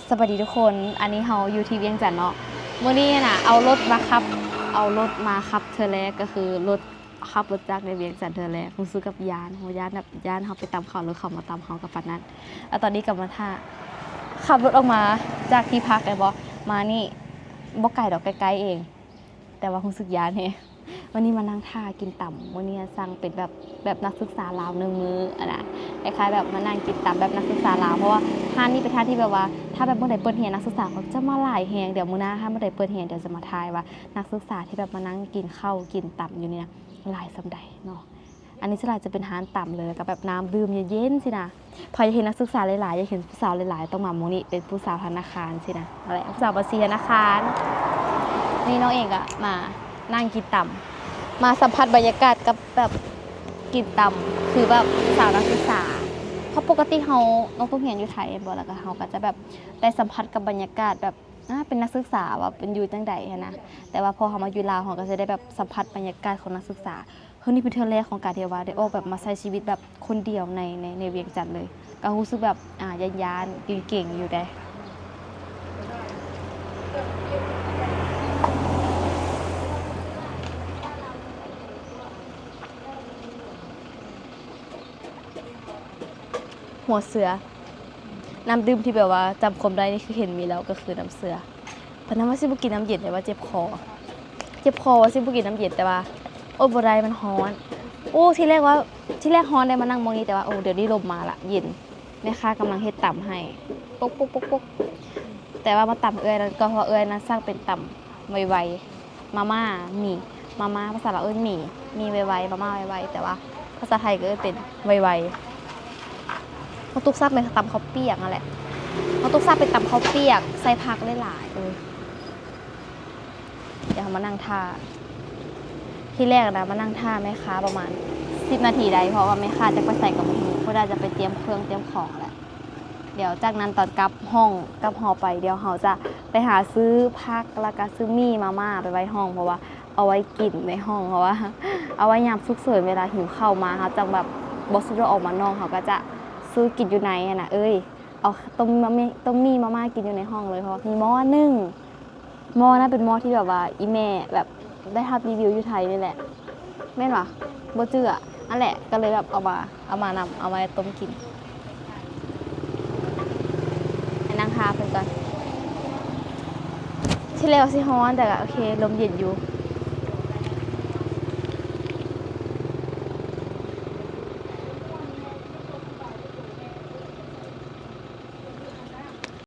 ສະບາຍດີທຸກຄົນ ອັນນີ້ເຮົາຢູ່ທີ່ວຽງຈັນເນາະ. ມື້ນີ້ນະ ເອົາລົດມາຂັບ ເອົາລົດມາຂັບເທື່ອແລກ ກໍຄືລົດ ຂັບລົດຈັກໃນວຽງຈັນເທື່ອແລກ ຮູ້ສຶກແບບຢ້ານ ເຮົາຢ້ານແບບ ຢ້ານເຮົາໄປຕຳເຂົາ ຫຼືເຂົາມາຕຳເຮົາ ກໍປານນັ້ນ. ແລ້ວຕອນນີ້ກໍມາຖ້າ ຂັບລົດອອກມາຈາກທີ່ພັກແມ່ນບໍ່ ມານີ້ ບໍ່ໄກດອກ ໃກ້ໆເອງ ແຕ່ວ່າຮູ້ສຶກຢ້ານແຮງ. ວັນນີ້ມານັ່ງຖ້າກິນຕຳ ມື້ນີ້ສັ່ງເປັນແບບ ແບບນັກສຶກສາລາວໜຶ່ງມື້ຫັ້ນນະ ຄ້າຍໆແບບມານັ່ງກິນຕຳແບບນັກສຶກສາລາວ ເພາະວ່າຮ້ານນີ້ເປັນຮ້ານທີ່ແບບວ່າ ຖ້າແບບມື້ໃດເປີດຮຽນ ນັກສຶກສາເຂົາຈະມາຫຼາຍແຮງ. ດຽວມື້ໜ້າຖ້າມື້ໃດເປີດຮຽນ ດຽວຈະມາຖ່າຍວ່ານັກສຶກສາທີ່ແບບມານັ່ງກິນເຂົ້າກິນຕຳຢູ່ນີ້ນະ ຫຼາຍສ່ຳໃດເນາະ. ອັນນີ້ສ່ວນຫຼາຍຈະເປັນຮ້ານຕຳເລີຍ ແລ້ວກໍແບບນ້ຳດື່ມເຢັນໆຊີ້ນະ. ໃຜຢາກເຫັນນັກສຶກສາຫຼາຍໆ ຢາກເຫັນຜູ້ສາວຫຼາຍໆ ຕ້ອງມາໝ່ອງນີ້ ເປັນຜູ້ສາວທະນາຄານຊີ້ນະ. ນັ້ນແຫຼະ ຜູ້ສາວບັນຊີທະນາຄານ. ນີ້ນ້ອງເອງກໍມານັ່ງກິນຕຳ ມາສຳຜັດບັນຍາກາດກັບແບບກິນຕຳ ຄືແບບສາວນັກສຶກສາ. ເພາະປົກກະຕິເຮົາ ນ້ອງຕ້ອງຮຽນຢູ່ໄທແມ່ນບໍ່ ແລ້ວກໍເຮົາກໍຈະແບບໄດ້ສຳຜັດກັບບັນຍາກາດແບບ ອາ ເປັນນັກສຶກສາວ່າເປັນຢູ່ຈັ່ງໃດຫັ້ນນະ. ແຕ່ວ່າພໍເຮົາມາຢູ່ລາວ ເຮົາກໍຈະໄດ້ແບບສຳຜັດບັນຍາກາດຂອງນັກສຶກສາ. ເທື່ອນີ້ເປັນເທື່ອແລກຂອງການທີ່ວ່າໄດ້ອອກແບບມາໃຊ້ຊີວິດແບບຄົນດຽວໃນ ໃນ ໃນວຽງຈັນເລີຍ ກໍຮູ້ສຶກແບບ ອາ ຢ້ານໆ ເກງໆຢູ່ໃດ໋. ຫົວເສືອ ນ້ຳດື່ມທີ່ແບບວ່າຈຳຄວາມໄດ້ນີ້ ຄືເຫັນມີແລ້ວກໍຄືນ້ຳເສືອ. ຕອນນັ້ນວ່າຊິບໍ່ກິນນ້ຳເຢັນ ແຕ່ວ່າເຈັບຄໍ ເຈັບຄໍວ່າຊິບໍ່ກິນນ້ຳເຢັນ ແຕ່ວ່າອົດບໍ່ໄດ້ ມັນຮ້ອນ. ໂອ້ ທີແລກວ່າ ທີແລກຮ້ອນໄດ້ມານັ່ງໝ່ອງນີ້ ແຕ່ວ່າ ໂອ້ ດຽວນີ້ລົມມາລະ ເຢັນ. ແມ່ຄ້າກຳລັງເຮັດຕຳໃຫ້ ປົກໆໆໆ ແຕ່ວ່າມາຕຳເອື້ອຍນັ້ນກ່ອນ ເພາະວ່າເອື້ອຍນັ້ນສັ່ງເປັນຕຳໄວໆ ມາມ່າ ໝີ່ ມາມ່າ ພາສາລາວເອີ້ນໝີ່ ໝີ່ໄວໆ ມາມ່າໄວໆ ແຕ່ວ່າພາສາໄທກໍເອີ້ນເປັນໄວໆ. ເຮົາຕຸກສັບແມ່ນຕຳເຂົ້າປຽກນັ້ນແຫຼະ ເຮົາຕຸກສັບເປັນຕຳເຂົ້າປຽກ ໃສ່ຜັກຫຼາຍໆ ເອີ. ດຽວເຮົາມານັ່ງຖ້າ ທີແລກນະ ມານັ່ງຖ້າແມ່ຄ້າປະມານສິບນາທີໄດ້ ເພາະວ່າແມ່ຄ້າຈະໄປໃສກໍບໍ່ຮູ້ ເພິ່ນອາດຈະໄປຕຽມເຄື່ອງຕຽມຂອງແຫຼະ. ດຽວຈາກນັ້ນຕອນກັບຫ້ອງ ກັບຫໍໄປ ດຽວເຮົາຈະໄປຫາຊື້ຜັກ ແລ້ວກະຊື້ໝີ່ມາມ່າໄປໄວ້ຫ້ອງ ເພາະວ່າເອົາໄວ້ກິນໃນຫ້ອງ ເພາະວ່າເອົາໄວ້ຍາມສຸກເສີນ ເວລາຫິວເຂົ້າມາ ເຮົາຈັ່ງແບບບໍ່ສະດວກອອກມານອກ ເຮົາກໍຈະຊື້ກິນຢູ່ໃນຫັ້ນນະເອີຍ. ເອົາຕົ້ມໝີ່ ຕົ້ມໝີ່ມາມ່າກິນຢູ່ໃນຫ້ອງເລີຍ ເພາະວ່າມີໝໍ້ໜຶ່ງ ໝໍ້ນັ້ນເປັນໝໍ້ທີ່ແບບວ່າອີ່ແມ່ແບບໄດ້ຮັບຣີວິວຢູ່ໄທນີ້ແຫຼະ ແມ່ນຫວາ ບໍ່ຈື່ອະ ນັ້ນແຫຼະ ກໍເລີຍແບບເອົາມາ ເອົາມານຳ ເອົາມາຕົ້ມກິນ. ໃຫ້ນັ່ງຖ້າເພິ່ນກ່ອນ ທີແລກວ່າຊິຮ້ອນ ແຕ່ກໍໂອເຄ ລົມເຢັນຢູ່.